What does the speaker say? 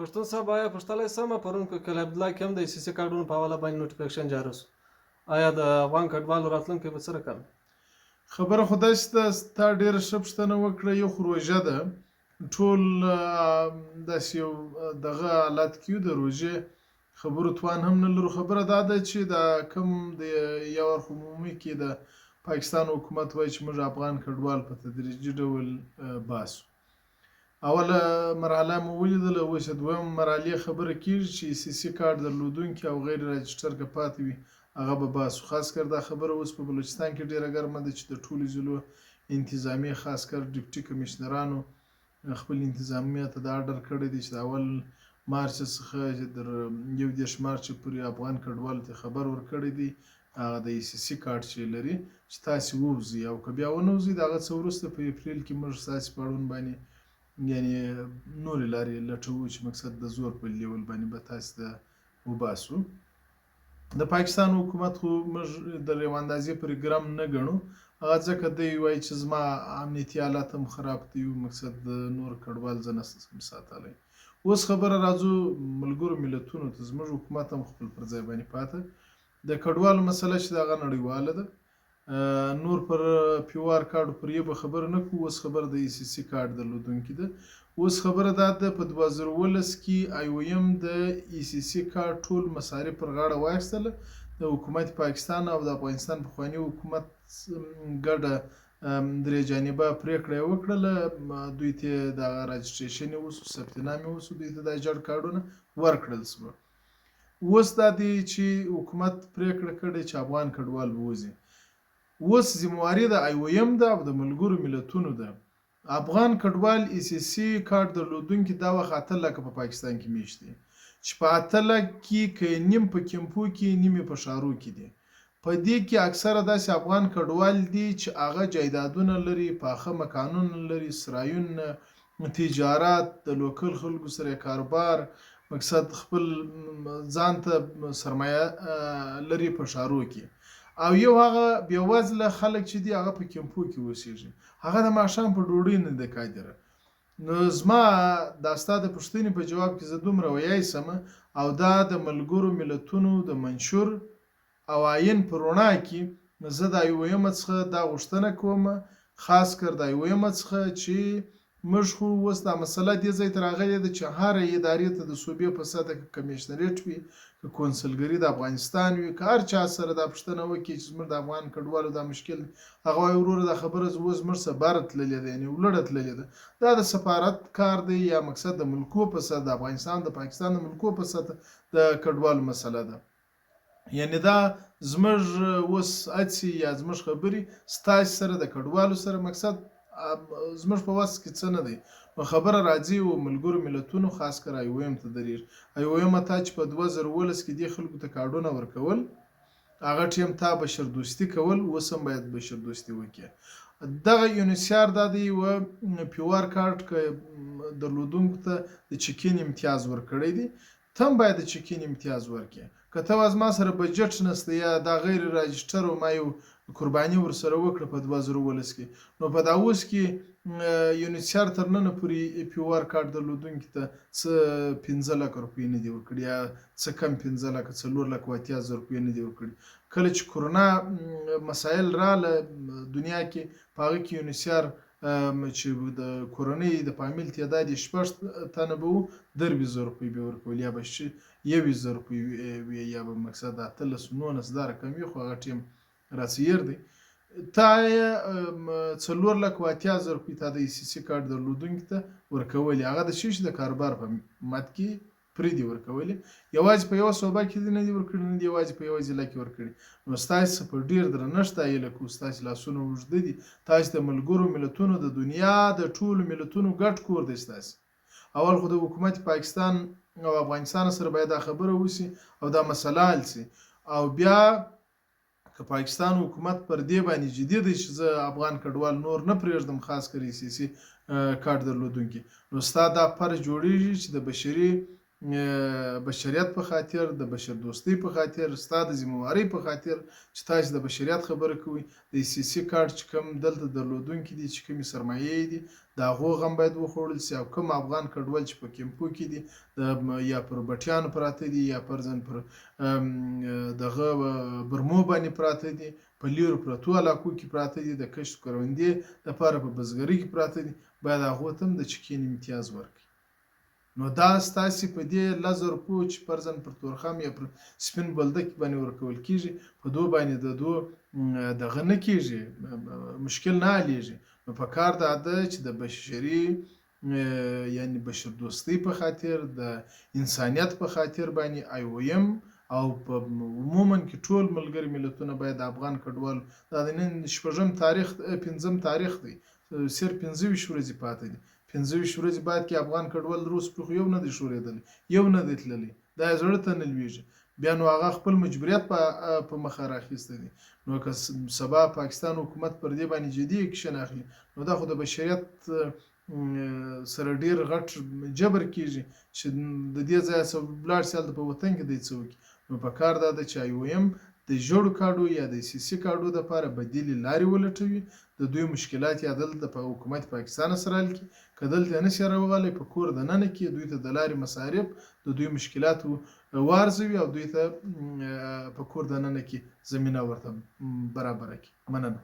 پښتون صاحب، آیا پوښتلی سم، پرون په کلی عبدالله کې هم د ای سي سي کارډونو په حواله باندې نوټیفیکشن جاري شو، آیا د افغان کډوالو راتلونکی به څه رقم وي؟ خبره خو داسې ده، تا ډېره ښه پوښتنه وکړه. یو خو روژه ده، ټول داسې یو دغه حالت کې یو، د روژې خبرو توان هم نه لرو. خبره دا ده چې دا کوم د یو اړخ عمومي کې د پاکستان حکومت وایي چې موږ افغان کډوال په تدریجي ډول باسو. اوله مرحله مو ولیدله، اوس یې دویمه مرحلې خبره کیږي چې ای سي سي کارت درلودونکي او غیر راجسټر که پاتې وي هغه به باسو. خاص کر دا خبره اوس په بلوچستان کې ډیره ګرمه ده چې د ټولو ضلعو انتظامیې، خاص کر ډپټي کمشنرانو خپل انتظامیه ته دا آرډر کړی دی چې د اول مارچ څخه تر 31 مارچ پورې افغان کډوالو ته خبر ورکړی دی، هغه د ای سي سي کارت چې لري چې تاسې ووځئ، او که بیا ونه وځئ د هغه څه وروسته په اپریل کې موږ ستاسې په اړوند باندې یعنې نورې لارې لټوو چې مقصد د زور په لیول باندې به تاسې د وباسو. د پاکستان حکومت خو موږ د یو اندازې پورې ګرم نه ګڼو، هغه ځکه دی وایي چې زما امنیتي حالت هم خراب دی او مقصد نور کډوال زه نه سم ساتلی. اوس خبره راځو ملګرو ملتونو ته، زموږ حکومت هم خپل پر ځای باندې پاته. د کډوالو مسله چې ده هغه نړیواله ده، نور پر پیو آر کارډ پر یې به خبره نه کوو. اوس خبره د ای سي سي کارډ درلودونکي ده. اوس خبره دا ده په 2017 کې آی او ایم د ای سي سي کارډ ټول مصارف پر غاړه واخیستله. د حکومت پاکستان او د افغانستان پخواني حکومت ګډه درې جانبه پرېکړه یې وکړله، دوی ته دغه راجسټریشن یې وسو، ثبت نام یې وسو، دوی ته دا جړ کارډونه ورکړل شوه. اوس دا دی چې حکومت پرېکړه کړې چې افغان کډوال به وځي. اوس ذمواري د آی او ایم ده او د ملګرو ملتونو ده. افغان کډوال ای سي سي کارت درلودونکي دا وخت 8 لکه په پاکستان کې میشت دي، چې په 8 لک کې که نیم په کیمپو کې، نیم یې په ښارو کې دي. په دې کې اکثره داسې افغان کډوال دي چې هغه جایدادونه لري، پاخه مکانونه لري، سرایونه، تجارت، د لوکل خلکو سره کاروبار، مقصد خپل ځان ته سرمایه لري په ښارو کې. او یو هغه بېوزله خلک چې دي هغه په کیمپو کې اوسېږي، هغه د ماښام په ډوډۍ نه دی قادره. نو زما دا ستا د پوښتنې په جواب کې زه دومره ویای سم، او دا د ملګرو ملتونو د منشور او آئین په رڼا کې زه د آی او ایم څخه دا غوښتنه کوم، خاص کر د آی او ایم څخه، چې موږ خو اوس دا مسله دې ځای ته راغلې ده چې هر ادارې ته د صوبې په سطح که کمشنریټ وي، که کونسلګري د افغانستان وي، که هر چا سره دا پوښتنه وکړي چې زموږ د افغان کډوالو دا مشکل دی، هغه وایي وروره دا خبره اوس زموږ څخه بره تللې ده، یعنې وړه تللې ده، دا د سفارت کار دی یا مقصد د ملکو په سطح، د افغانستان د پاکستان د ملکو په سطح د کډوالو مسله ده. یعنی دا زموږ اوس هڅې یا زموږ خبرې ستاسې سره د کډوالو سره مقصد زموږ په وس کې څه نه دی. نو خبره راځي او ملګرو ملتونو خاص کر آی او ایم ته درېږي. آی او ایم تا چې په 2017 کې دې خلکو ته کارډونه ورکول، هغه ټیم تا بشردوستي کول، اوس هم باید بشردوستي وکړي. دغه یونیسیار دا دی یوه پیوار کارت که درلودونکو ته د چکین امتیاز ورکړی دی، ته هم باید د چکین امتیاز ورکړې. که ته وا زما سره بجټ نشته یا دا غیر راجسټر و، ما یو قرباني ورسره وکړه په 2017 کې، نو په دا اوس کې یونیسیار تر ننه پورې پیوار کارت درلودونکي ته څه 5 لکه روپۍ نه دي ورکړي، یا څه کم 5 لکه، 4 لکه 80 زره روپۍ نه دي ورکړي. کله چې کرونا مسایل راله دنیا کې، په هغه کې یونیسیار چې د کورنۍ د فامیل تعداد یې شپږ تنه به وو، 23 زره روپۍ به ورکول، یا به 21 زره روپۍ وي، یا به مقصد 18، 19 دا رقم وي، خو هغه ټیم راڅیر دی. تا یې 4 لکه 80 زره روپۍ تا د ای سي سي کارت درلودونکي ته ورکولې، هغه د شي د کاروبار په مد کې پرې دي ورکولې، یوازې په یوه صوبه کې دي نه دي ورکړي، نه دي یوازې په یوه ضلع کې ورکړي. نو ستاسې څخه په ډېر درنښت دا هیله کوو، ستاسې لاسونه اوږده دي، تاسې د ملګرو ملتونو، د دنیا د ټولو ملتونو ګډ کور دی ستاسې. اول خو د حکومت پاکستان او افغانستان سره باید دا خبره وشي او دا مسله حل شي، او بیا که پاکستان حکومت پر دې باندې جدي دی چې زه افغان کډوال نور نه پرېږدم، خاص کر ای سي سي کارت درلودونکي، نو ستا دا فرض جوړیږي چې د بشري بشریت په خاطر، د بشر دوستۍ په خاطر، ستا د ذمه وارۍ په خاطر چې تاسو د بشریت خبره کوئ، د ای سي سي کارت چې کوم دلته درلودونکي دي، چې کومې سرمایې دي، د هغو غم باید وخوړل شي. او کوم افغان کډوال چې په کیمپو کې دي، یا پر بټیانو پراته دي، یا فرضاً پر دغه برمو باندې پراته دي، په لیرو پرتو علاقو کې پراته دي، د کښت کروندې لپاره په بزګرۍ کې پراته دي، باید هغو ته هم د چکین امتیاز ورکړي. نو دا ستاسې په دې 10,000 روپو چې فرضاً پر تورخم یا پر سپین بولدک باندې ورکول کیږي، په دو باندې د دو دغه نه کیږي، مشکل نه حلیږي. نو په کار دا ده چې د بشري یعنی بشردوستۍ په خاطر، د انسانیت په خاطر باندې آی او ایم او په عموما کې ټول ملګري ملتونه باید د افغان کډوالو، دا د نن شپږم تاریخ، پنځم تاریخ دی، صرف 25 ورځې پاتې دي. 25 ورځې بعد کې افغان کډوال تر اوسه پورې خو یو نه دی ښورېدلی، یو نه دی تللی، دا یې زړه ته نه لوېږي. بیا نو هغه خپل مجبوریت په مخه راخیستی دی. نو که سبا پاکستان حکومت پر دې باندې جدي اکشن اخلي، نو دا خو د بشریت سره ډیر غټ جبر کیږي چې د دې ځایه څه ولاړ شي، هلته په وطن کې دی څه وکړي. نو په کار دا ده چې آی او ایم د ژړو کارډو یا د سی سي کارډو دپاره بدیلې لارې ولټوي، د دوی مشکلات یا دلته په حکومت پاکستان سره حل کړي، که دلته یې نه شي راوغلی په کور دننه کې دوی ته د لارې مصارف د دوی مشکلات وارزوي او دوی ته په کور دننه کې زمینه ورته برابره کړي. مننه.